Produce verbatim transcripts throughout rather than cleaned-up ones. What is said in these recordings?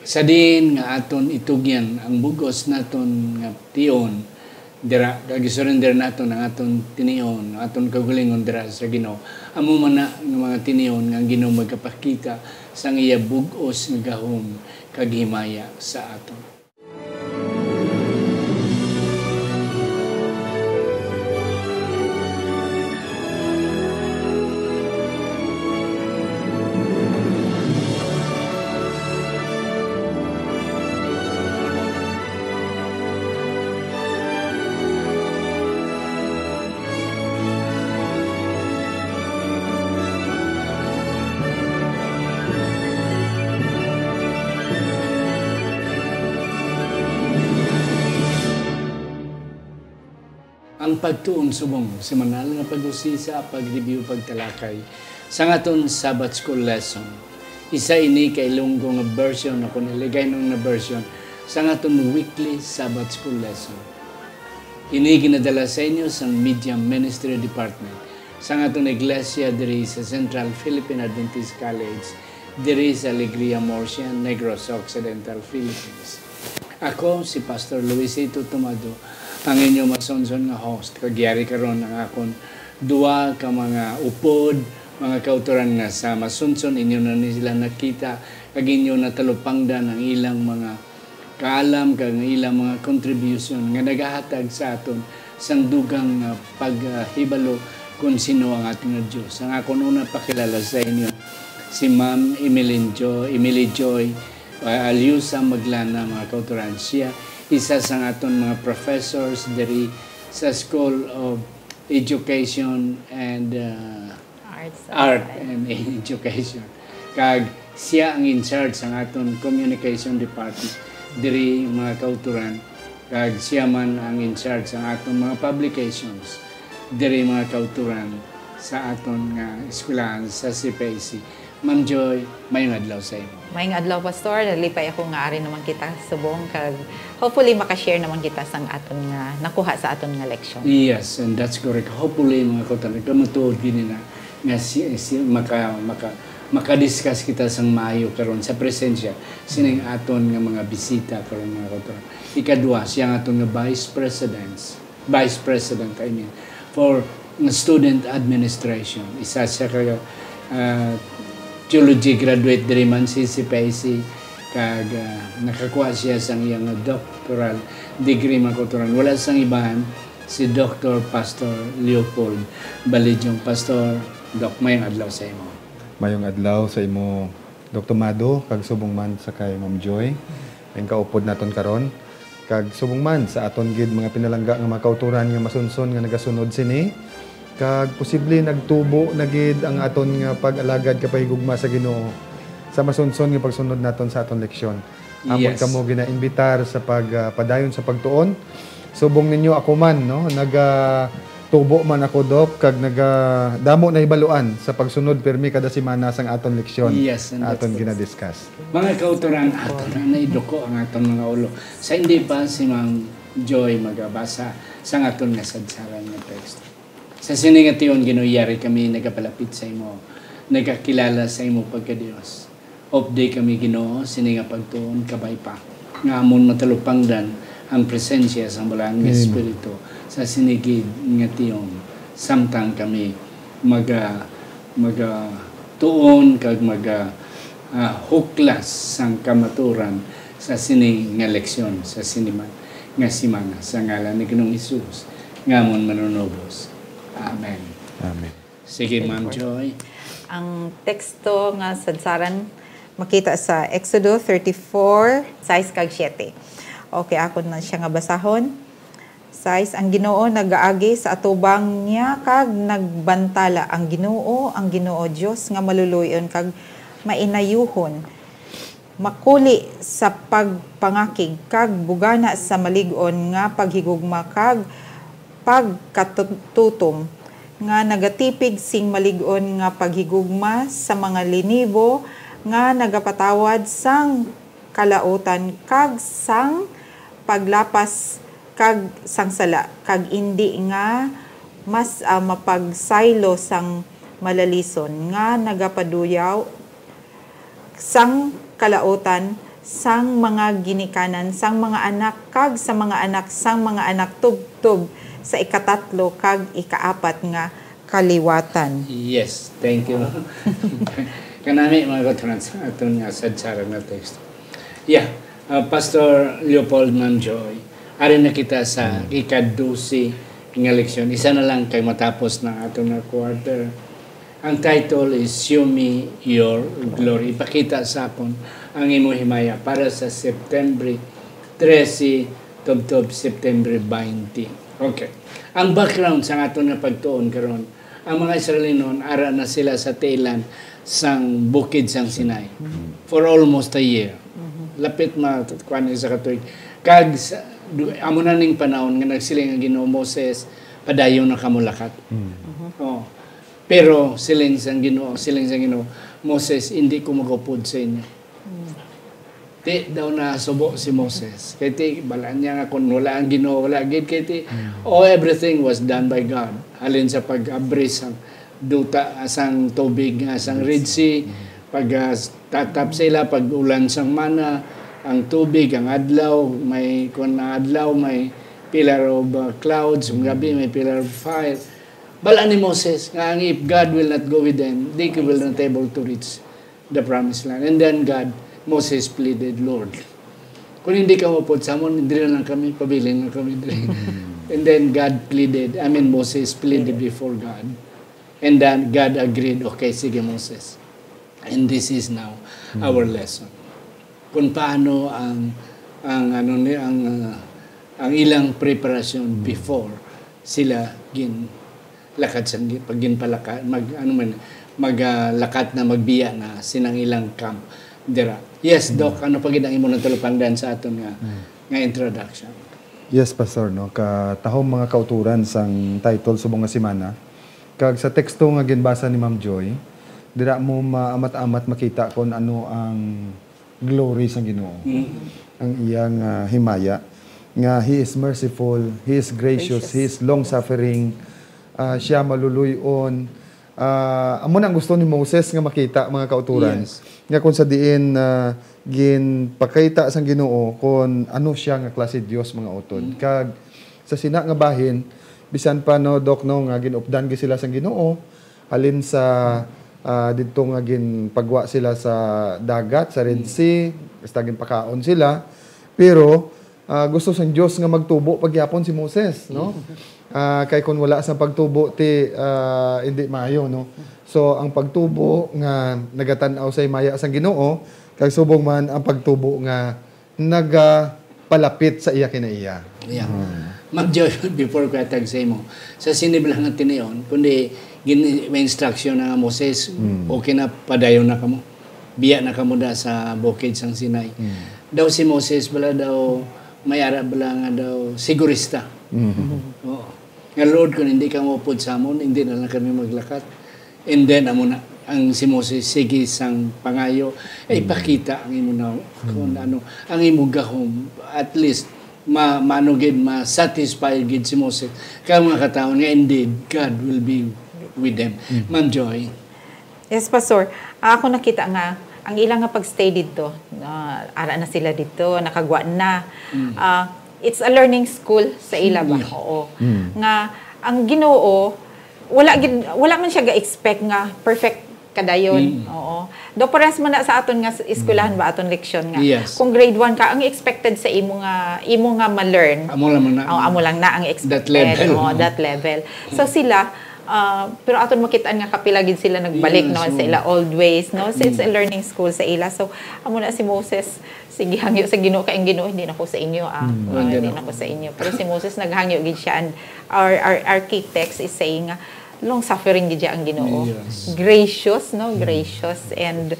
Sa diin nga aton itugyan ang bug-os naton nga tion dira, kag isurrender naton ang aton tinion, ang aton kaugalingon dira sa Ginoo, amo man na nga mga tinion nga ang Ginoo magapakita sang iya bug-os nga gahom kag himaya sa aton. Ang pagtuon subong semanal nga pag-usisa, pag-review, pagtalakay sang aton Sabbath School lesson. Isa ini ka Ilonggo nga version o kon Hiligaynon nga version sang aton weekly Sabbath School lesson. Ini ginadala sa inyo sang Media Ministry Department sang aton iglesia diri sa Central Philippine Adventist College, diri sa Alegria, Murcia, Negros Occidental, Philippines. Ako si Pastor Luisito Tomado, ang inyo masunson nga host. Kag yari karon ang akon duha ka mga upod, mga kautoran nga sa masunson inyo na ni sila nakita, kag inyo natalupangdan ang ilang mga kaalam kag ang ilang mga contribution nga nagahatag sa aton sang dugang nga paghibalo kon sino ang aton nga Dios. Ang akon una pakilala sa inyo si Ma'am Emeline Jo-, Emily Joy, uh, Aliusa Maglana, mga kautoran. Siya isa sang aton mga professors diri sa School of Education and, uh, Arts and Art Science. And Education. Kag siya ang in charge sang aton communication department diri, mga kautoran. Kag siya man ang in charge sang aton mga publications diri, mga kautoran, sa aton nga eskwelahan sa C P I C. Ma'am Joy, mayong adlaw sa imo. Mayong adlaw, Pastor. Nalipay ako nga ari naman kita subong, kag hopefully makashare naman kita sang aton nga nakuha sa aton nga leksyon. Yes, and that's correct. Hopefully, mga kautoran, kamatuod gini na nga si, si, maka, maka, makadiscuss kita sang maayo karon sa presensya sining aton nga mga bisita karon, mga kautoran. Ikadua, siya ang aton nga Vice Presidents, Vice President, I mean, for Student Administration. Isa siya ka, ah, theology graduate diri man si C P I C, kag, ah, nakakuha siya sang iyang doctoral degree, mga kautoran. Wala sang iban, si Doctor Pastor Leopold Balijong. Pastor, Doc, mayong adlaw sa imo. Mayong adlaw sa imo, Doc Tomado, kag subong man sa kay Ma'am Joy, ang kaupod naton karon. Kag subong man sa aton gid mga pinalangga nga mga kautoran nga masunson nga nagasunod sini, kag posible nagtubo na gid ang aton nga pag-alagad kag paghigugma sa Ginoo sa masunson nga pagsunod naton sa aton leksyon. Amon Yes. kamo ginaimbitar sa pag, ah, padayon sa pagtuon. Subong ninyo, ako man, no, nagatubo man ako, Doc, kag nagadamo nahibaluan sa pagsunod pirmi kada semana sang aton leksyon, Yes, and aton that's ginadiscuss. Mga kautoran, aton na naiduko ang aton mga ulo. Sa hindi pa, si Ma'am Joy magabasa sang aton nga sadsaran nga teksto. Sa sini nga tion, Ginoo, yari kami nagapalapit sa imo, nagakilala sa imo pagka-Dios. Updi kami, Ginoo, sini nga pagtuon, kabay pa, nga amon matalupangdan ang presensya sang Balaan nga Amen. Espiritu sa sini gid nga tion, samtang kami maga-, magatuon kag maga-, ah, huklas sang kamaturan sa sini nga leksyon, sa sini man nga semana, sa ngalan ni Ginoong Hesus, nga amon Manunubos. Amen. Amen. Sige, Ma'am Joy. Ang teksto nga sadsaran makita sa Exodo thirty-four, sais kag siete. Okay, ako na siya nga basahon. Sais, ang Ginoo nagaagi sa atubang niya kag nagbantala, ang Ginoo, ang Ginoo Dios nga maluluy-on kag mainayuhon, makuli sa pagpangakig kag bugana sa malig-on nga paghigugma kag pagkatutom, nga nagatipig sing malig-on nga paghigugma sa mga linibo, nga nagapatawad sang kalautan kag sang paglapas kag sang sala, kag indi nga mas, ah, mapagsaylo sang malalison, nga nagapaduyaw sang kalautan sang mga ginikanan sang mga anak, kag sa mga anak sang mga anak, tubtob sa ikatatlo kag ikaapat nga kaliwatan. Yes, thank you. Kanami, mga katrans, aton nga sadsaran nga teksto. Yeah, uh, Pastor Leopold, Ma'am Joy, ari na kita sa ika-dose nga leksyon. Isa na lang kay matapos na aton nga quarter. Ang title is Show Me Your Glory. Ipakita sa akon ang imo himaya para sa September trese tubtob September twenty. Okay. Ang background sa aton nga pagtuon karon, ang mga Israelinon ara na sila sa tiilan sang bukid sang Sinai for almost a year. Lapit ma kuan isa ka tuig. Kag sa, du- amo na ning panahon nga nagsiling ang Ginoo, "Moses, padayon na kamo lakat." Oh. Pero siling sang Ginoo, siling sang Ginoo, "Moses, hindi ko magupod sa inyo." Ti daw nasubo si Moses. Kay ti, balaan niya nga kung wala ang Ginoo, wala gid. Kay ti, oh, everything was done by God. Halin sa pag-abri sang duta, sang tubig nga sang Red Sea, pag ah, tatap sila, pag-ulan sang mana, ang tubig, ang adlaw, may, kung ang adlaw, may pillar of uh, clouds, ang gabi, may pillar of fire. Balaan ni Moses nga ang if God will not go with them, they will not able to reach the promised land. And then God, Moses pleaded, "Lord, kung hindi ka maupod sa amon, diri lang kami, pabilin lang kami diri." And then God pleaded, I mean, Moses pleaded before God. And then God agreed, "Okay, sige, Moses. And this is now our lesson." Kung paano ang, ang, ano ni, ang, ah, ang ilang preparasyon before sila gin lakad sang gi-, pag ginpalaka-, mag, ano man, mag, ah, lakat na, magbiya na sinang ilang camp dira. Yes, Doc, ano pa gid ang imo nang talupangdan sa aton nga, nga introduction? Yes, Pastor, no? Katahom mga kauturan sang title subong nga semana. Kag sa teksto nga ginbasa ni Ma'am Joy, dira mo maamat-amat makita kung ano ang glory sang Ginoo. Ang iyang, ah, himaya nga He is merciful, He is gracious, Gracious. He is long-suffering, ah, siya maluluy-on. Ah, amo na ang gusto ni Moses nga makita, mga kauturan. Yes. Nga kung sa diin, ah, ginpakita sang Ginoo kung ano siya nga klase Dios, mga utod. Kag sa sina nga bahin, bisan pa, no, Doc, no, nga ginupdan gid sila sang Ginoo, halin sa, ah, didto nga ginpagwa sila sa dagat, sa Red Sea, basta ginpakaon sila. Pero, ah, gusto sang Dios nga magtubo pa gyapon si Moses, no? Ah, kay kun wala sang pagtubo, ti, ah, hindi maayo, no? So, ang pagtubo nga nagatan-aw sa himaya sang Ginoo, kag subong man ang pagtubo nga nagapalapit sa iya kinaiya. Yeah. Ma'am Joy, before ko atag sa imo, sa sini bala nga tinion, kundi gin-, may instruction na nga, "Moses, okay na, padayon na kamo. Biya na kamo da sa bukid sang Sinai." Daw si Moses bala daw, may ara bala nga daw, sigurista. Oo. Nga, "Lord, kung hindi ka maupod sa amon, hindi na lang kami maglakat." And then, amo na, ang si Moses, sige sang pangayo, eh, ipakita ang imo na, kung ano, ang imo gahom. At least, ma-, maano gid, ma-satisfy gid si Moses. Kaya mga katawon nga, indeed, God will be with them. Ma'am Joy. Yes, Pastor. Ah, ako nakita nga, ang ila nga pag-stay dito, ah, ara na sila dito, nakagwa na. Ah, it's a learning school sa ila ba? Oo. Nga, ang Ginoo, wala gid, wala man siya ga-expect nga perfect kadayon. Oo. Do pares man na sa aton nga s-, eskwelahan ba, aton leksyon nga, Yes. kung grade one ka, ang expected sa imo nga, imo nga ma-learn, Amo lang man na. oh, amo lang na ang That expected. level. Oh, that level. So sila, ah, pero aton makitaan nga kapila gid sila nagbalik, Yes, no, sa oo. ila old ways, no? So, it's a Mm. learning school sa ila. So, amo na si Moses, sige, hangyo sa Ginoo, kay ang Ginoo, "Hindi na ko sa inyo, ah. Mm. Ah, Hindi hindi na. na ko sa inyo." Pero si Moses, naghangyo gid siya, and our, our, our key text is saying nga, long-suffering gid siya ang Ginoo. Yes. Gracious, no? Mm. Gracious. And,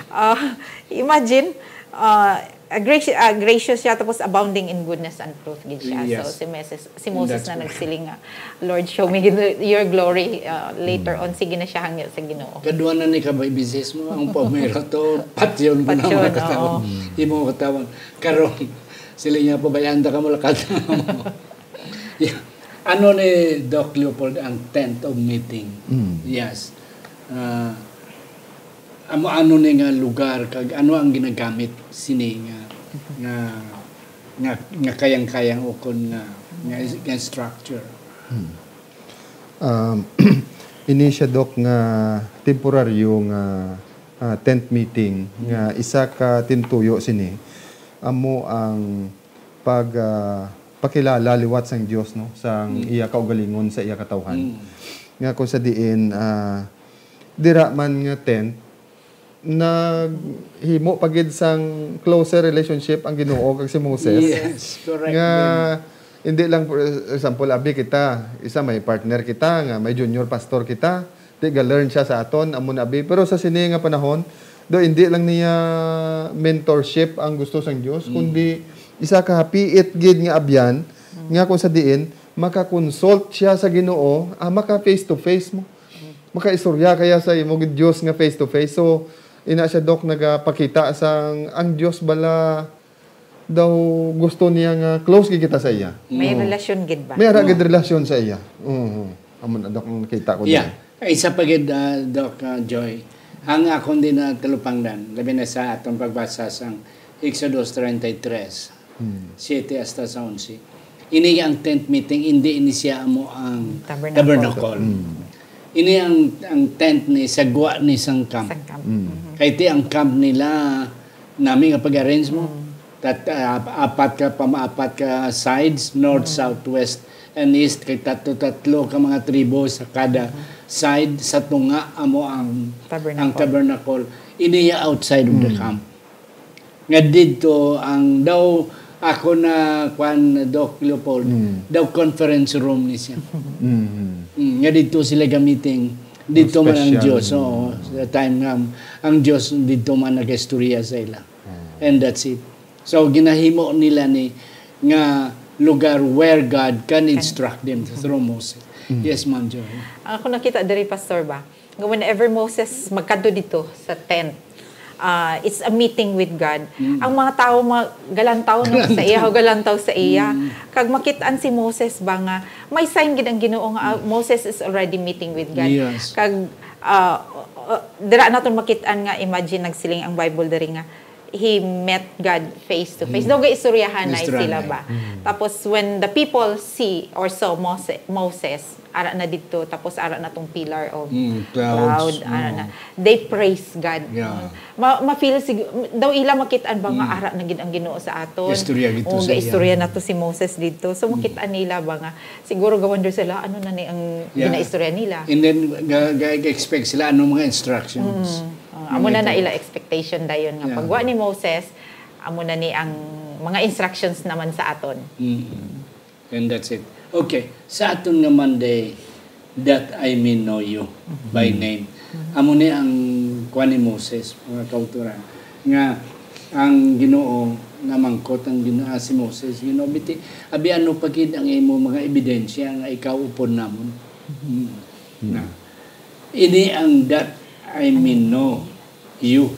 ah, imagine, ah, ah, graci-, ah, gracious siya, tapos abounding in goodness and truth gid siya. So, Yes. si Moses, si Moses That's na right. nagsiling nga, "Lord, show me your glory." Ah, later Mm. on, sige na siya hangyo sa Ginoo. Kadwa na ni kabay bisis mo, ang pamira to, patyon mo na Patyon, mga katawon. oo. Imo mga katawon. Karon, sila niya, "Pabayaan ta ka mo, lakat na mo." Yeah. Ano ni Doc Leopold ang tent of meeting? Mm. Yes. Ah, Amo ano ni nga lugar kag ano ang ginagamit sini nga nga nga, nga kayang-kayang ukon nga nga, nga structure. Um, ini siya, Doc, nga temporaryo nga ah, tent meeting nga isa ka tintuyo sini amo ang pag ah, pakilala liwat sang Dios, no, sang iya kaugalingon sa iya katawhan. Nga kung sa diin ah, dira man nga tent naghimo pa gid sang closer relationship ang Ginoo kag si Moses. Yes, correct. Nga hindi lang, for example, abi kita, isa may partner kita nga may junior pastor kita, di ga-learn siya sa aton, amo na abi. Pero sa sini nga panahon, do hindi lang niya mentorship ang gusto sang Dios, kundi isa ka hapiit gid nga abyan nga kung sa diin maka-consult siya sa Ginoo, ah, maka face to face mo. Makaistorya kaya sa imo gid Dios nga face to face. So, ina siya, Doc, nagapakita sang ang Dios bala daw gusto niya nga close gid kita sa iya. May relasyon gid ba? May ara gid relasyon sa iya. Oo. Amo na, Doc, ang nakita ko Yeah. diri. Isa pa gid, ah, Doc, ah, Joy, ang akon din na talupangdan, labi na sa atong pagbasa sang Exodus thirty-three, siete hasta sa onse. Ini ang tent meeting, hindi ini siya amo ang Tabernacle. Tabernacle. Ini ang ang tent ni sa gwa ni sang camp. Sang camp. Kay ti ang camp nila nami nga pag-arrange mo. Tat, ah, apat ka pamaapat ka sides, north, south, west, and east, kay tatlo tatlo ka mga tribo sa kada side. Sa tunga amo ang Tabernacle. Ang tabernacle. Ini ya outside of the camp. Nga didto ang daw ako na kwan, Doc Leopold, daw conference room ni siya. Mhm. Mm, nga didto sila gamiting. Didto man ang Special. Diyos. Oo, sa time nga ang Diyos didto man nag-istorya sa ila. And that's it. So ginahimo nila ni nga lugar where God can instruct them through Moses. Yes, Ma'am Joy. Ang ako nakita diri, Pastor, ba, nga whenever Moses magkadto dito sa tent, ah, it's a meeting with God. Ang mga tao, mga galantaw no, sa iya, o galantaw sa iya. Kag makit-an si Moses ba nga may sign gid ang Ginoo nga ah, Moses is already meeting with God. Yes. Kag ah, uh, dira naton makit-an nga, imagine, nagsiling ang Bible diri nga he met God face to face. Daw gaistoryahanay Istoryahanay. Sila ba? Tapos when the people see or saw Mose- Moses, ara na didto, tapos ara na tong pillar of Mm, cloud, clouds. Ara na. They praise God. Yeah. Ma, ma-feel sig- daw ila makit-an ba nga ara na gid ang Ginoo sa aton. Istorya gid to O, sa iya. Gaistorya na to si Moses didto. So makit-an nila ba nga siguro ga-wonder sila ano na ni ang Yeah. ginaistorya nila. And then, ga- ga- expect sila ano mga instructions. Ah, amo na na ila expectation dayon nga Yeah. pagwa ni Moses, amo na ni ang mga instructions naman sa aton. Mm. And that's it. Okay, sa aton nga Monday, that I may know you by name. Amo ni ang kuan ni Moses, mga kauturan, nga ang Ginoo namangkot ang Ginoo ah, si Moses, Ginoo, biti, abi ano pa gid ang imo mga ebidensya nga ikaw upod namon. Mm. Na. Ini ang that I may know you.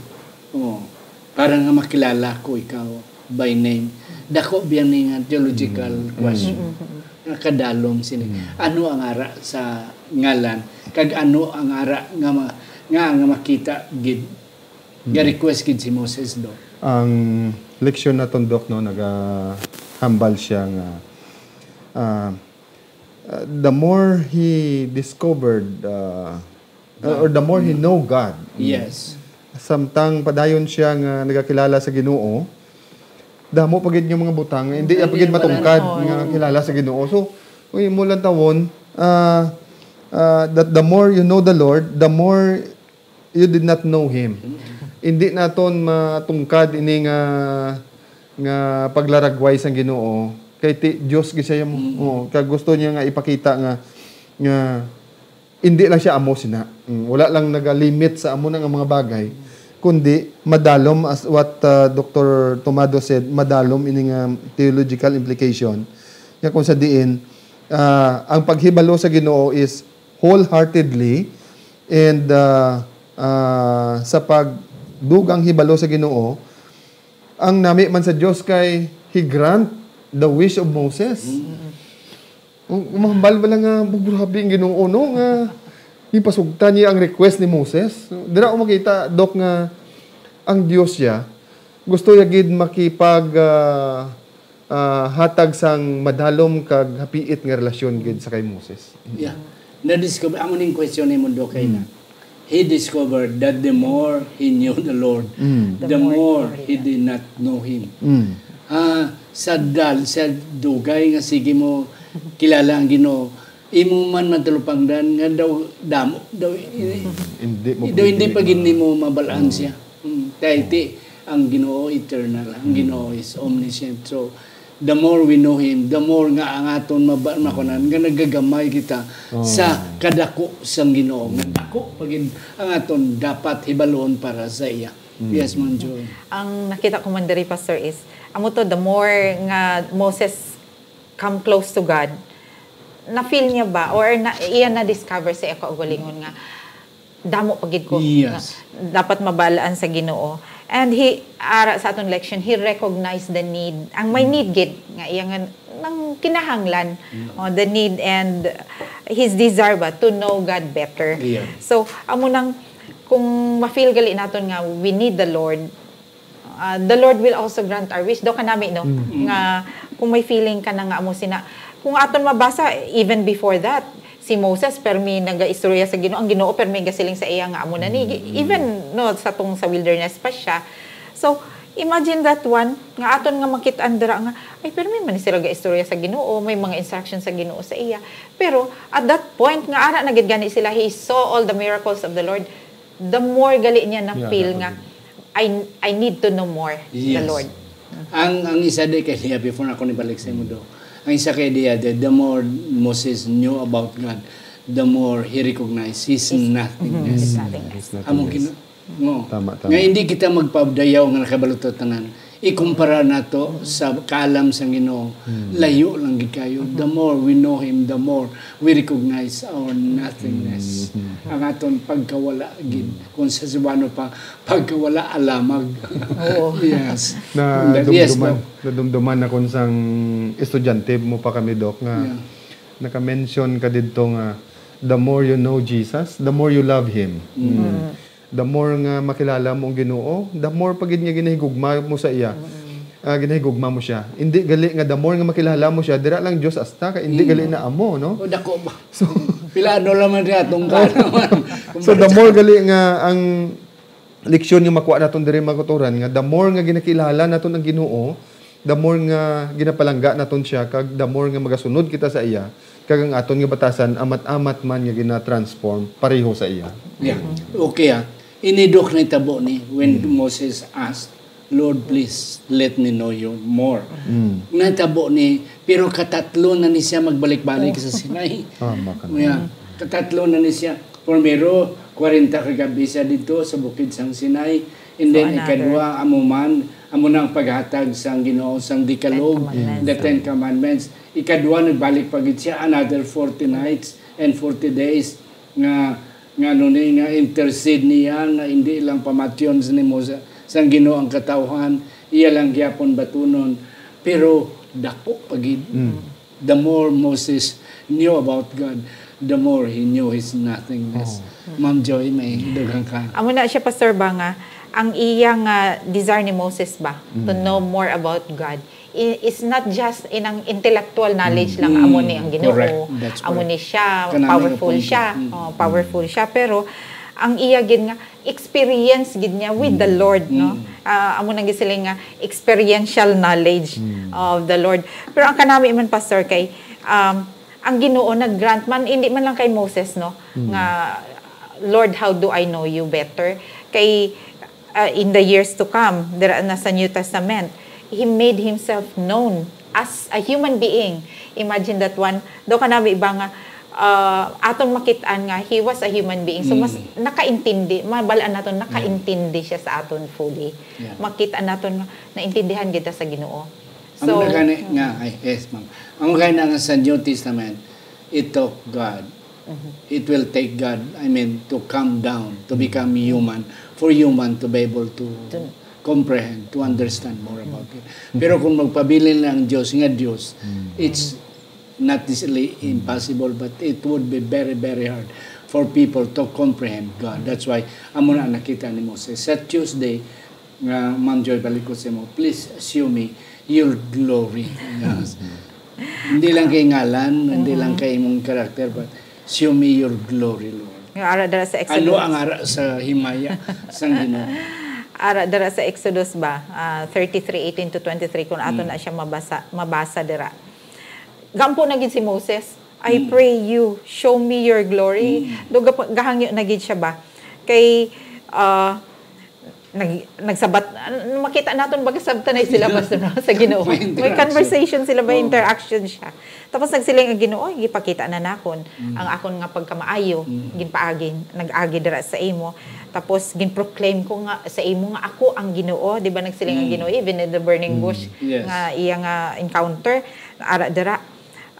Oh, para nga makilala ko ikaw by name. Dako biya ni nga theological question. Nga kadalom sini. Ano ang ara sa ngalan? Kag ano ang ara nga ma- nga, nga makita gid? Nga request gid si Moses do. Ang leksyon naton, Doc, no, nagahambal siya nga ah, ah, the more he discovered uh, uh, or the more he know God. Yes. Samtang padayon siya nga nagakilala sa Ginoo, damo pa gid nga mga butang nga hindi pa gid Hindi, wala matungkad na. Nga kilala sa Ginoo. So, uy, mo lang tawon, ah, ah, that the more you know the Lord, the more you did not know Him. Hindi naton matungkad ini nga nga paglaragway sang Ginoo kay ti Dios gid siya mo. Oo, kag gusto niya nga ipakita nga nga hindi lang siya amo sina. Mm, wala lang nagalimit sa amo na nga mga bagay, kundi madalom, as what uh, Doctor Tomado said, madalom ini nga theological implication. Nga kung sa diin, ah, ang paghibalo sa Ginoo is wholeheartedly and uh, uh, sa pagdugang hibalo sa Ginoo, ang nami man sa Dios kay He grant the wish of Moses. Ang mahambal ba lang nga, "Oh, grabe ang Ginoo, no?" Nga, Ginpasugtan niya ang request ni Moses. Dira ko makita, Doc, nga ang Dios siya gusto ya gid makipag, ah, ah, hatag sang madalom kag hapiit nga relasyon gid sa kay Moses. Yeah. Na-discover, amo ning question ni Mundo kay na. He discovered that the more he knew the Lord, Mm. the more he did not know him. Ah, sa dal, sa dugay nga sige mo kilala ang Ginoo, imo man matalupangdan nga daw damo, daw, Hindi mo daw hindi pwede pa gid ma- nimo mabalaan siya. Mm. Kay ti, ang Ginoo eternal, ang Ginoo is omniscient. So, the more we know Him, the more nga ang aton maba- makunan, nga nagagamay kita sa kadako sang Ginoo. Nga dako pa gid ang aton dapat hibaluon para sa iya. Yes, Ma'am Joy. Ang nakita ko man diri, Pastor, is, amo to, the more nga Moses come close to God, na-feel niya ba, or na, iya na-discover sa iya kaugalingon nga, damo pa gid ko Yes. nga dapat mabalaan sa Ginoo. And he, ara sa aton lection, he recognized the need. Ang may need gid nga iya nga nang kinahanglan, oh, the need and his desire ba to know God better. Yeah. So, amo nang kung ma-feel gali naton nga we need the Lord, uh, the Lord will also grant our wish. Daw kanami, no? Nga kung may feeling ka na nga amo sina, kung aton mabasa, even before that, si Moses, permi nagaistorya sa Ginoo, ang Ginoo permi gasiling sa iya nga amo na ni, even, no, sa tong sa wilderness pa siya. So, imagine that one, nga aton nga makit-an dira nga, ay, permi man ni sila gaistorya sa Ginoo, may mga instruction sa Ginoo sa iya. Pero, at that point, nga ara na gid gani sila, he saw all the miracles of the Lord, the more gali niya na-feel nga, I, I need to know more the Yes. Lord. Ang ang isa di kay diya, before ako nibalik sa imo do, ang isa kay diya, the, the more Moses knew about God, the more he recognized his nothingness. His nothingness. His nothingness. Among kinu- no. Tama, tama. Nga hindi kita magpadayaw nga nakabalo ta tanan. Ikumpara nato sa kaalam sang Ginoo. Layo lang gid kayo. The more we know Him, the more we recognize our nothingness. Ang aton pagkawala gid. Kung sa Cebuano pa, pagkawala alamag. Oo. Yes. Na Yes, dumduman, Doc. nadumduman na kun sang estudyante mo pa kami, Doc, nga Yeah. naka-mention ka didto nga the more you know Jesus, the more you love Him. Mm. The more nga makilala mo ang Ginoo, the more pa gid nga ginahigugma mo sa iya. Ah, ginahigugma mo siya. Hindi gali nga the more nga makilala mo siya, dira lang Dios asta, kay hindi gali na amo, no? O, dako ba? So, pila ano lang man siya, tungkol naman. So the more gali nga ang leksyon nga makuha naton diri, mga kautoran, nga the more nga ginakilala naton ang Ginoo, the more nga ginapalangga naton siya, kag the more nga magasunod kita sa iya, kag ang aton nga batasan amat-amat man nga gina-transform pareho sa iya. Yeah. Okay, ah. Ini, Doc, nahitabo ni when Moses asked, "Lord, please, let me know you more." Nahitabo ni, pero katatlo na ni siya magbalik-balik sa Sinai. Tama ka na. Yeah. Katatlo na ni siya. Primero, kwarenta ka gabi siya dito sa bukid sang Sinai. And So, then, another. Ikadua, amo man, amo na ang paghatag sang Ginoo sang Decalogue, Ten Commandments. the Ten Commandments. Ikadua, nagbalik pa gid siya, another forty nights and forty days nga, nga ano ni, nga intercede niya, nga hindi lang pamatyon sa nimo sa, sang Ginoo ang katawhan, iya lang gyapon batunon, pero dako pa gid. The more Moses knew about God, the more he knew his nothingness. Ma'am Joy, may dugang ka. Amo na siya, Pastor, ba nga, ang iya nga desire ni Moses ba, to know more about God, i- is not just inang intellectual knowledge lang, amo ni ang Ginoo, Correct. That's amo correct. ni siya, Kanami nga powerful point. siya, Mm. oh, powerful siya, pero ang iya gid nga experience gid niya with the Lord, no? Ah, amo nang gisiling nga experiential knowledge of the Lord. Pero ang kanami man, Pastor, kay, um, ang Ginoo nag-grant man, hindi man lang kay Moses, no, nga, "Lord, how do I know you better?" Kay, uh, in the years to come, dira na sa New Testament, he made himself known as a human being. Imagine that one. Do kanami ba nga, uh, aton makit-an nga he was a human being. So, mas nakaintindi, mabalaan naton, nakaintindi siya sa aton fully. Yeah. Makit-an naton nga naintindihan kita sa Ginoo. Amo na gani nga, ay, yes, ma'am. Amo gani nga sa New Testament, it took God. It will take God, I mean, to come down, to become human, for human to be able to comprehend, to understand more about it. Pero kung magpabilin lang ang Diyos nga Diyos, it's not necessarily impossible, but it would be very, very hard for people to comprehend God. That's why amo na nakita ni Moses. Sa Tuesday, nga, Ma'am Joy, balik ko sa imo, "Please show me your glory." Yes. Hindi lang kay ngalan, hindi lang kay imong character, but, "Show me your glory, Lord." Nga ara dira sa Ano Exodus. ang ara sa himaya sang Ginoo? Ara dira sa Exodus ba? Ah, thirty-three eighteen to twenty-three, kung ato Mm. na siya mabasa, mabasa dira. Gampo na gid si Moses, "I Mm. pray you, show me your glory." Mm. Do gap-, gahangyo na gid siya ba? Kay, ah, nag-, nagsabat, an-, makita naton baga sabtanay sila, Pastor, no? Sa Ginoo. May May interaction. conversation sila, may Oo. interaction siya. Tapos nagsiling ang Ginoo, "Gipakita na nakon Mm. ang akon nga pagkamaayo, Mm. ginpaagi, nag-agi dira sa imo. Tapos ginproclaim ko nga sa imo nga ako ang Ginoo." Di ba nagsiling ang Mm. Ginoo, even in the burning Mm. bush Yes. nga iya nga encounter, ara dira.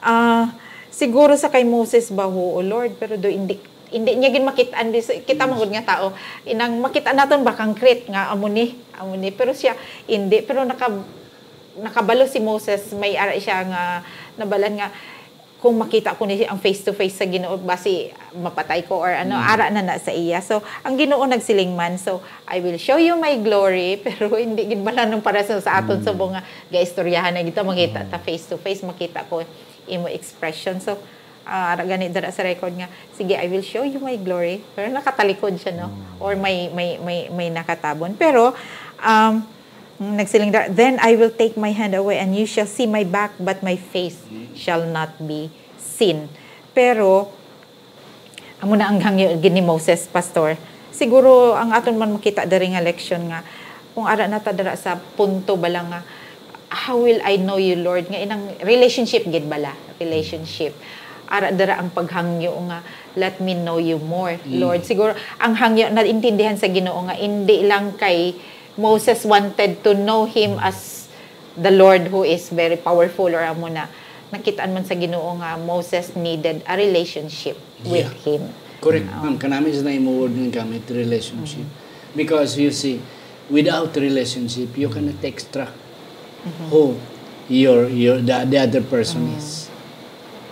Ah, siguro sa kay Moses ba, "Oo, Lord, pero do hindi, hindi niya gid makit-an." Bis-, kita man gud nga tao, inang makita naton ba concrete nga amo ni, amo ni. Pero siya, hindi. Pero naka-, nakabalo si Moses, may ara siya nga nabalan nga, "Kung makita ko ni ang face to face sa Ginoo, basi mapatay ko or ano, Mm. ara na na sa iya." So, ang Ginoo nagsiling man, so, "I will show you my glory," pero hindi gid bala nung para sa, sa aton Mm. subong nga gaistoryahan na gid ta, makita Mm. ta face to face, makita ko imo expression. So, ah, ara gani dira sa record nga, "Sige, I will show you my glory." Pero nakatalikod siya, no? Mm. Or may, may, may, may nakatabon. Pero, um, nagsiling dira, "Then I will take my hand away and you shall see my back, but my face Mm. shall not be seen." Pero, amo na ang hangyo gid ni Moses, Pastor. Siguro ang aton man makita diri nga leksyon nga, kung ara na ta dira sa punto bala nga, "How will I know you, Lord?" Nga inang relationship gid bala, relationship. Ara dira ang paghangyo nga, "Let me know you more, Mm. Lord." Siguro ang hangyo naintindihan sa Ginoo nga indi lang kay Moses wanted to know him as the Lord who is very powerful or amo na, nakitaan man sa Ginoo nga Moses needed a relationship with Yeah. him. Correct, Oo. ma'am. Kanami sa naimuod nga gamit, relationship. Mm-hmm. Because, you see, without relationship, you cannot extract Mm-hmm. who your, your, the, the other person Mm. is.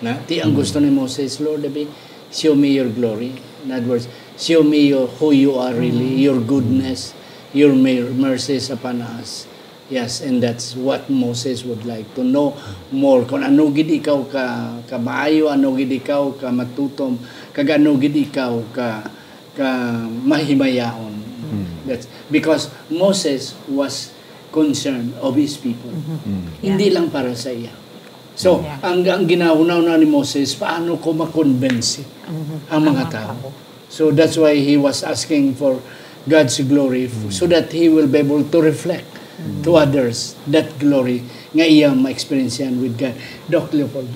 Na, ti ang Mm. gusto ni Moses, "Lord, abi, show me your glory." In other words, "Show me your, who you are really, Mm. your goodness, your mer-, mercies upon us." Yes, and that's what Moses would like to know more. Kung ano gid ikaw ka, ka maayo, ano gid ikaw ka matutom, kag ano gid ikaw ka, ka mahimayaon. Mm. That's because Moses was concerned of his people. Mm-hmm. Mm. Hindi Yeah. lang para sa iya. So, Yeah. ang, ang ginahuna-huna ni Moses, paano ko makonbense Mm-hmm. ang mga Ang mga tao? tao. So, that's why he was asking for God's glory, f-, Mm. so that he will be able to reflect Mm. to others that glory nga iya ma-experience yan with God. Doc Leopold.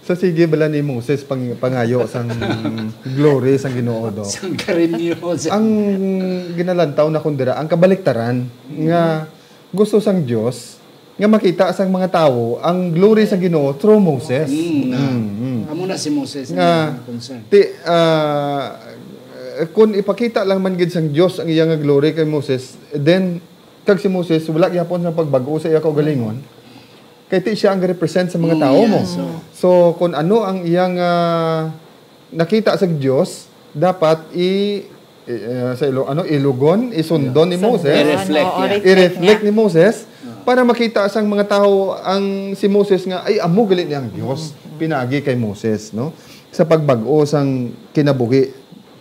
So, sige bala ni Moses pang-, pangayo sang glory sang Ginoo, Doc? Sang karinyo, sa Ang ginalantaw na kundira, ang kabaliktaran, Mm. nga gusto sang Dios, nga makita sang mga tawo ang glory sang Ginoo through Moses. Mm, na. Mm, mm. Amo na si Moses Nga, nga concern. Ti, ah, kun ipakita lang man gid sang Dios ang iya nga glory kay Moses, then, kag si Moses, wala gyapon sang pagbag-o sa iya kaugalingon, kay ti siya ang represent sa mga Mm, tawo yeah, mo. so So, kun ano ang iyang, ah, nakita sa Dios, dapat i-, i-, ah, sa ilo-, ano, ilugon, isundon ni Sundon. Moses. I-reflect, Oo, yeah. reflect I-reflect niya. ni Moses Ah. para makita sang mga tawo ang si Moses nga, "Ay, amo gali ni ang Dios." Mm-hmm. Pinaagi kay Moses, no? Sa pagbag-o sang kinabuhi,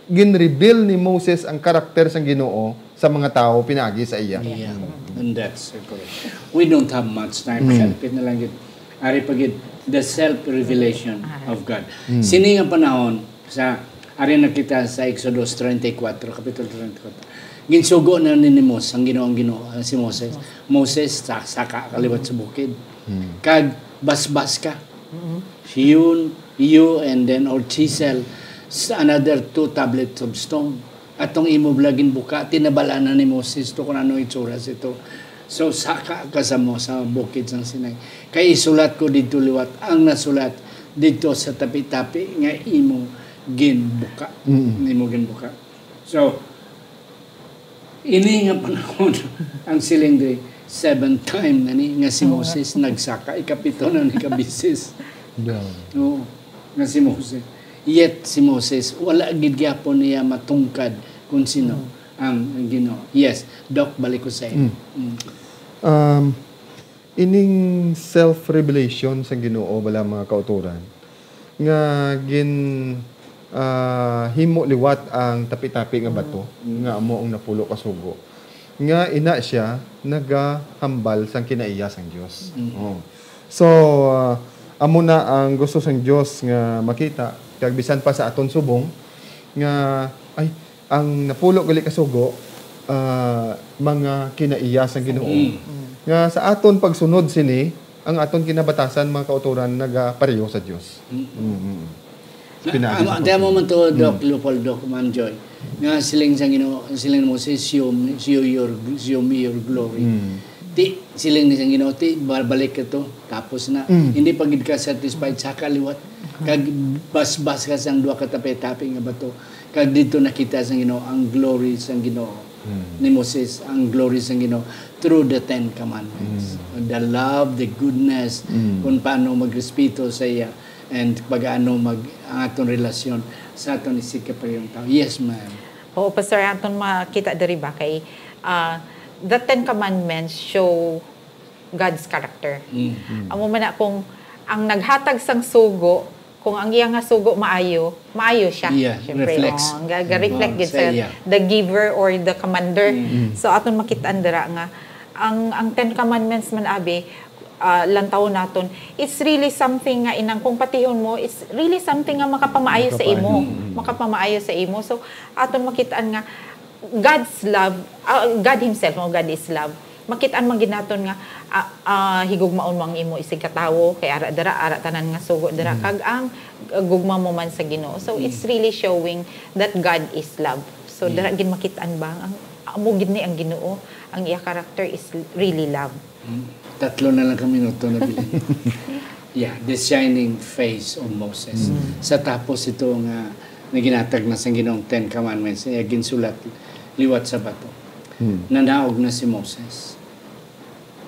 gin-reveal ni Moses ang karakter sang Ginoo sa mga tawo pinaagi sa iya. Yeah, Mm. and that's correct. We don't have much time. Mm. Kalapit na lang gid. Ari pa gid, the self-revelation Ah. of God. Mm. Sini nga panahon, sa, ari na kita sa Exodus treinta y cuatro, Kapitulo treinta y cuatro. Ginsugo na ni, ni Mos-, ang Ginoo, ang Ginoo, ah, si Moses. Moses, sa-, saka ka liwat sa bukid. Mm. Kag basbas ka. Mm-hmm. You, you, and then, or chisel, sa another two tablets of stone. Atong imo bala ginbuka, tinabal-an na ni Moses to kung ano itsura sito. So, saka ka sa mo, sa bukid sang Sinai. Kay isulat ko didto liwat ang nasulat didto sa tapi-tapi nga imo ginbuka. Mm. Imo ginbuka. So, ini nga panahon, ang siling diri, seven time na ni nga si Oo nga. Moses nagsaka, ikapito na ni ka bisis. Yeah. Oo, nga si Moses. Yet si Moses, wala gid gyapon niya matungkad kung sino ang Ginoo. Yes, Doc, balik ko sa iyo. Mm. Um, ining self-revelation sa Ginoo, bala, mga kautoran, nga gin, ah, himo liwat ang tapi-tapi nga bato, nga amo ang napulo ka sugo. Nga ina siya nagahambal sang kinaiya sang Dios. Mm. Oh. So, ah, amo na ang gusto sang Dios nga makita, kag bisan pa sa aton subong, nga, ay, ang napulo gali ka sugo, ah, mga kinaiya sang Ginoo. Mm. Nga sa aton pagsunod sini, ang aton kinabatasan, mga kautoran, nagapareho sa Dios. Mm. Mm, mm, mm. Na, Pinaagi sa amo, amo man to, Doc Lupol, Doc Ma'am Joy. Nga siling sa Ginoo, siling mo, "Show me, show your, show me your glory." Mm. Ti, siling ni sa Ginoo, "Ti, babalik ka to, tapos na." Mm. Hindi pa gid ka satisfied, saka liwat. Kag basbas ka sang duha ka tapi-tapi nga bato. Kag dito nakita sa Ginoo ang glory sa Ginoo. Mm. Ni Moses, ang glory sa Ginoo through the Ten Commandments. Mm. The love, the goodness, Mm. kung paano magrespeto sa iya, and pag-ano mag-, ang aton relasyon sa aton isigkaparehong tao. Yes, ma'am. Oo, Pastor, aton makita diri ba kay, ah, the Ten Commandments show God's character. Mm. Mm. Amo man na kung ang naghatag sang sugo, kung ang iya nga sugo maayo, maayo siya. Iya, Siyempre, reflects. Oh, ga-, ga-reflect Oh, gid sa sa iya. the giver or the commander. Mm. Mm. So, aton makit-an dira nga ang, ang Ten Commandments man, abi, ah, lantawon naton, it's really something nga inang kung patihon mo, it's really something nga makapamaayo sa imo. Makapamaayo. Mm. Makapamaayo sa imo. So, aton makit-an nga God's love, ah, God himself, mo, God is love. Makit-an man gid naton nga, ah, ah, higugmaon mo ang imo isigkatawo, kay ara dira, ara tanan nga sugo dira, Mm. kag ang, ah, gugma mo man sa Ginoo. So, Mm. it's really showing that God is love. So, Yeah. dira gid makit-an ba ang, amo gid ni ang Ginoo, ang iya character is really love. Mm. Tatlo na lang ka minuto na bilin. Yeah, the shining face of Moses. Mm. Sa tapos ito nga, nga ginatag na sang Ginoong Ten Commandments, nga ginsulat liwat sa bato. Mm. Nanaog na si Moses.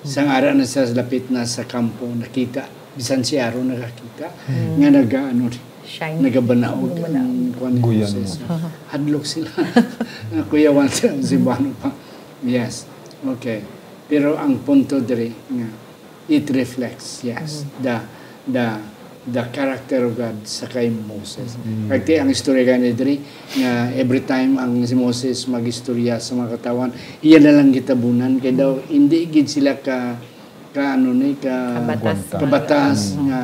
Sang ara na sa lapit na sa kampo, nakita, bisan si Aaron nakakita, Mm. nga naga-, ano, Shine. nagabanaog Nagabanaog. ang kuwan ni Guyan Moses. mo. Hadlok sila. Kuyawan sila, si Bano pa. Yes. Okay. Pero ang punto diri nga, it reflects, yes, Mm. the, the, the character of God sa kay Moses. Mm. Kag ti ang istorya gani diri, nga every time ang si Moses mag-istorya sa mga katawhan, iya na lang gitabunan. Kay daw, hindi gid sila ka, ka ano ni, ka Kabatas. Kabatas Mm. nga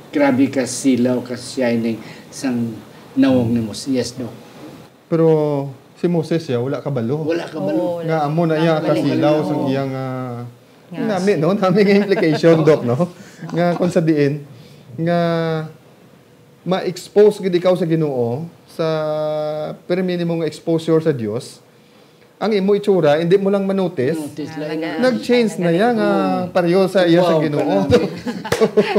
grabe ka silaw, ka shining sang nawong ni Moses. Yes, Doc. Pero si Moses, ya, wala kabalo. Wala kabalo. Oo, Nga wala. amo na iya Wala kasilaw kabalo. sang iyang, ah, Yes. nami, no? Nami nga implication, Doc, no? Nga kung sa diin, nga ma-expose gid ikaw sa Ginoo, sa pirmi nimo nga exposure sa Dios, ang imo itsura, hindi mo lang manotice. Notice lang. Talaga. Nag-change na yan, nga Oo. pareho sa iya sa Wow, Ginoo. Grabe.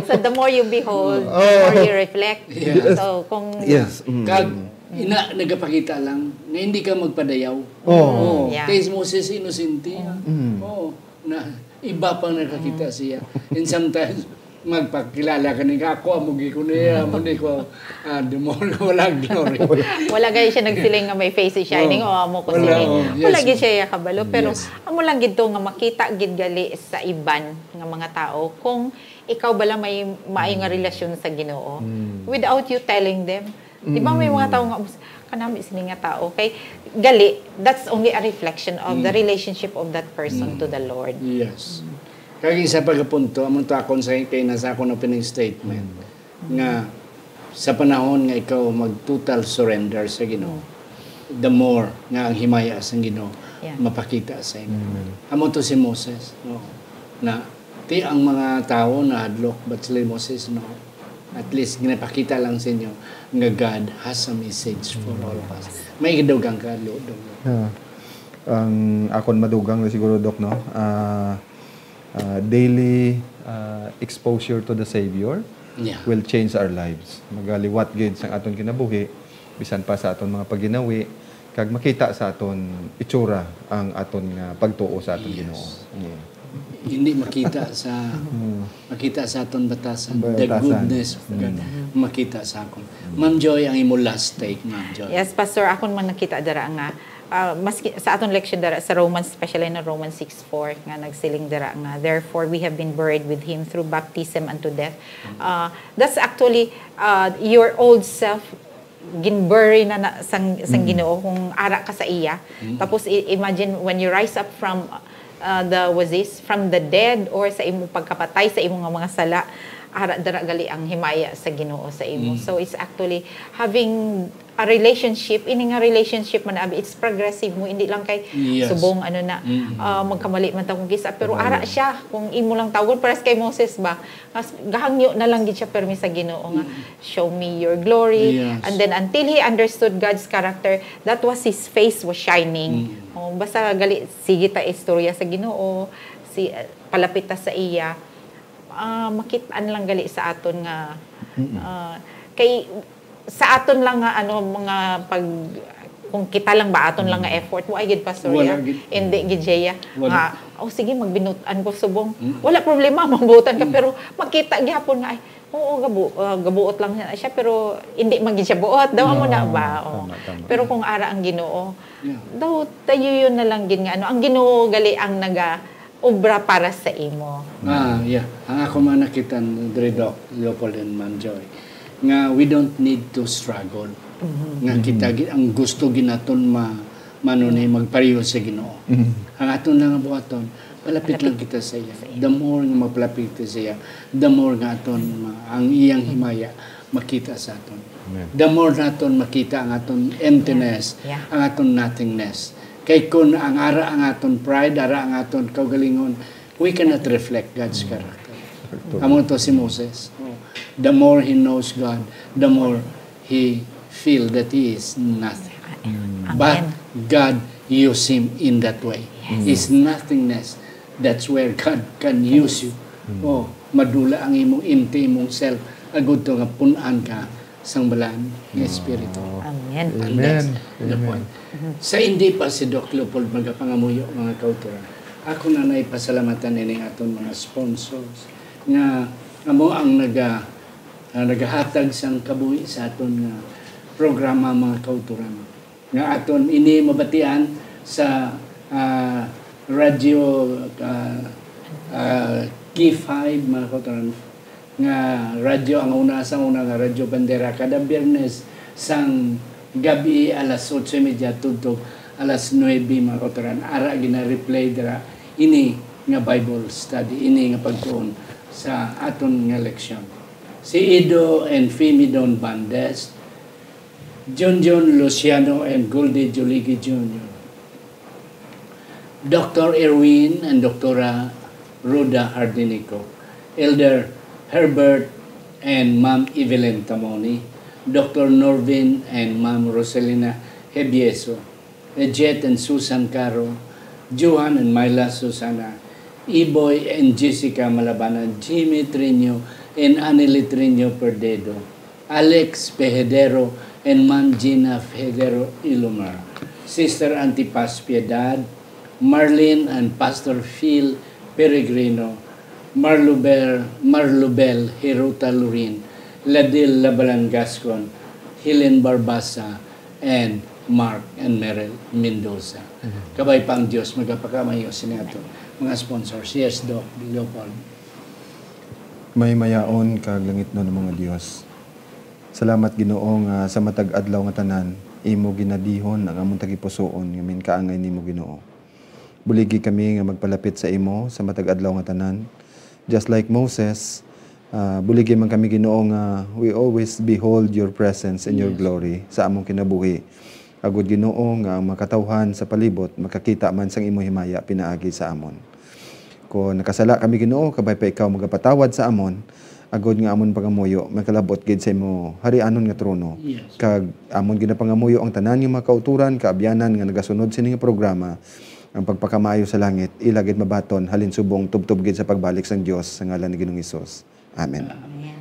So, the more you behold, Oh. the more you reflect. Yes. So, kung Yes. Mm. Kag, ina, nagapakita lang nga hindi ka magpadayaw. Oh. Oh, Yeah. kay si Moses, inosente, ah. Mm. Oh, na, iba pang nakakita Mm. siya. And sometimes, magpakilala ka ni nga, "Ako, amo gi ko niya, amo ni ko, ah, the more ko wala glory." Wala gani siya nagsiling nga may face is shining, Oh. o amo ko Wala, siling. oh, Wala yes. gid siya kabalo, pero Yes. amo lang gid to nga makita gid gali sa iban nga mga tao kung ikaw bala may maayo nga Mm. relasyon sa Ginoo Mm. without you telling them. Di ba may mga Mm. tao nga, "Kanami sini nga tao." Kay gali, that's only a reflection of the Mm. relationship of that person to Mm. the Lord. Yes. Kag isa pa ka punto, amo to akon sa, kay nasa akon opening statement, Mm. nga sa panahon nga ikaw mag-total surrender sa Ginoo, Mm. the more nga ang himaya sang Ginoo Yeah. mapakita sa imo. Amen. Amo to si Moses, no? Na, ti ang mga tawo nahadlok, but si Moses, no? At least, ginapakita lang sa inyo nga God has a message for all of us. May idugang ka, Lo-, Dong. Ah, ang akon madugang na siguro, Doc, no? Ah, ah, daily, ah, exposure to the Savior Yeah. will change our lives. Magaliwat gid sang aton kinabuhi, bisan pa sa aton mga pagginawi, kag makita sa aton itsura ang aton nga pagtuo sa aton Yes. Ginoo. Yeah. Hindi makita sa, makita sa aton batasan, the Batasan. Goodness of God, makita sa akon. Ma'am Joy, ang imo last take, Ma'am Joy. Yes, Pastor, akon man nakita dira nga ah, maski sa aton leksyon dira sa Romans, especially na Romans six four nga nagsiling dira nga, "Therefore we have been buried with him through baptism unto death." Ah, that's actually uh, your old self ginbury na, na sang, sang Ginoo kung ara ka sa iya. Tapos i- imagine when you rise up from uh, the was this from the dead or sa imo pagkapatay sa imo nga mga sala, ara dira gali ang himaya sa Ginoo sa imo. So it's actually having a relationship, ini nga relationship man abi, it's progressive mo, hindi lang kay Yes. Subong ano na, ah, magkamali man ta kung kisa, pero ara siya kung imo lang tawgon, pares kay Moses ba, as gahangyo na lang gid siya permi sa Ginoo nga, "Show me your glory." Yes. And then until he understood God's character, that was his face was shining. Oh, basta gali, sige ta istorya sa Ginoo, si ah, palapit ta sa iya. Ah, makit-an lang gali sa aton nga ah, kay sa aton lang nga ano mga pag kung kita lang ba aton lang nga effort mo ay gid, Pastor, Wala ya? Gid. Hindi gid siya Wala. Nga, oh sige, magbinutan ko subong. Wala problema, magbutan ka, pero makita gyapon nga ay, oo, gabu, ah, gabuot lang siya, pero hindi man gid siya buot daw, amo na ba? Oh. Tama, tama. Pero kung ara ang Ginoo, Yeah. daw tayo yun na lang gid nga ano, ang Ginoo gali ang naga obra para sa imo. Ah, yeah. Ang ako man nakita, Dre Doc, Leopold and Ma'am Joy, nga we don't need to struggle. Nga kita, gi- ang gusto ginaton ma, mano ni magpariyo sa Ginoo. Ang aton lang nga buhaton, palapit lang kita sa iya. The more nga magpalapit kita sa iya, the more nga aton ma, ang iyang himaya makita sa aton. Amen. The more naton makita ang aton emptiness, Yeah. ang aton nothingness. Kay kun ang ara ang aton pride, ara ang aton kaugalingon, we cannot reflect God's character. Amo to si Moses. Oh. The more he knows God, the more he feel that he is nothing. But Amen. God use him in that way. His nothingness, that's where God can use you. Oh, madula ang imong empty, imong self. Agud to nga pun-an ka sang balaan nga espiritu. Amen. And that's Amen. the Amen. point. Sa hindi pa si Doc Leopold magapangamuyo, mga kauturan, ako na naipasalamatan ini aton mga sponsors nga amo ang naga, ah, nagahatag sang kabuhi sa aton nga programa, mga kauturan. Nga aton ini mabatian sa ah, radyo ah, ah, K five, mga kauturan, nga radyo ang una sa una nga Radyo Bandera kada Biyernes sang gabi alas otso y media tubtob alas nuebe, mga kauturan. Ara gina-replay dira ini nga Bible study, ini nga pagtuon sa aton nga leksyon. Si Ido and Fimi Don Bandes, Junjun Luciano and Goldie Juligi Junior Doctor Erwin and Doktora Rhoda Hardinico, Elder Herbert and Ma'am Evelyn Tamoni, Doctor Norvin and Ma'am Roselina Hebieso, Jet and Susan Caro, Johan and Myla Susana, Iboy and Jessica Malabanan, Jimmy Triño and Annie Triño Perdedo, Alex Pejadero and Ma'am Gina Pejadero Ilumar, Sister Antipas Piedad, Marlene and Pastor Phil Peregrino, Marlubel, Marlubel Hirota Lurin, Ladil Labalan Gascon, Helen Barbasa, and Mark and Meryl Mendoza. Kabay pa ang Dios magapakamayo sini ato mga sponsors. Yes, Doc Leopold. May mayaon kag langitnon nga Dios. Salamat, Ginoo, nga sa matag adlaw nga tanan imo ginadihon ang among tagipusoon nga minkaangay nimo, Ginoo. Buligi kami nga magpalapit sa imo sa matag adlaw nga tanan. Just like Moses, ah, buligi man kami, Ginoo, nga we always behold your presence and your Yes. glory sa among kinabuhi. Agud, Ginoo, nga ang mga katawhan sa palibot makakita man sang imo himaya pinaagi sa amon. Kon nakasala kami, Ginoo, kabay pa ikaw magapatawad sa amon, agud nga amon pangamuyo makalab-ot gid sa imo harianon nga trono. Yes. Kag amon ginapangamuyo ang tanan nga mga kauturan, kaabyanan nga nagasunod sini nga programa, ang pagpakamaayo sa langit ila gid mabaton halin subong tubtob gid sa pagbalik sang Dios, sa ngalan ni Ginoong Hesus. Amen. Amen.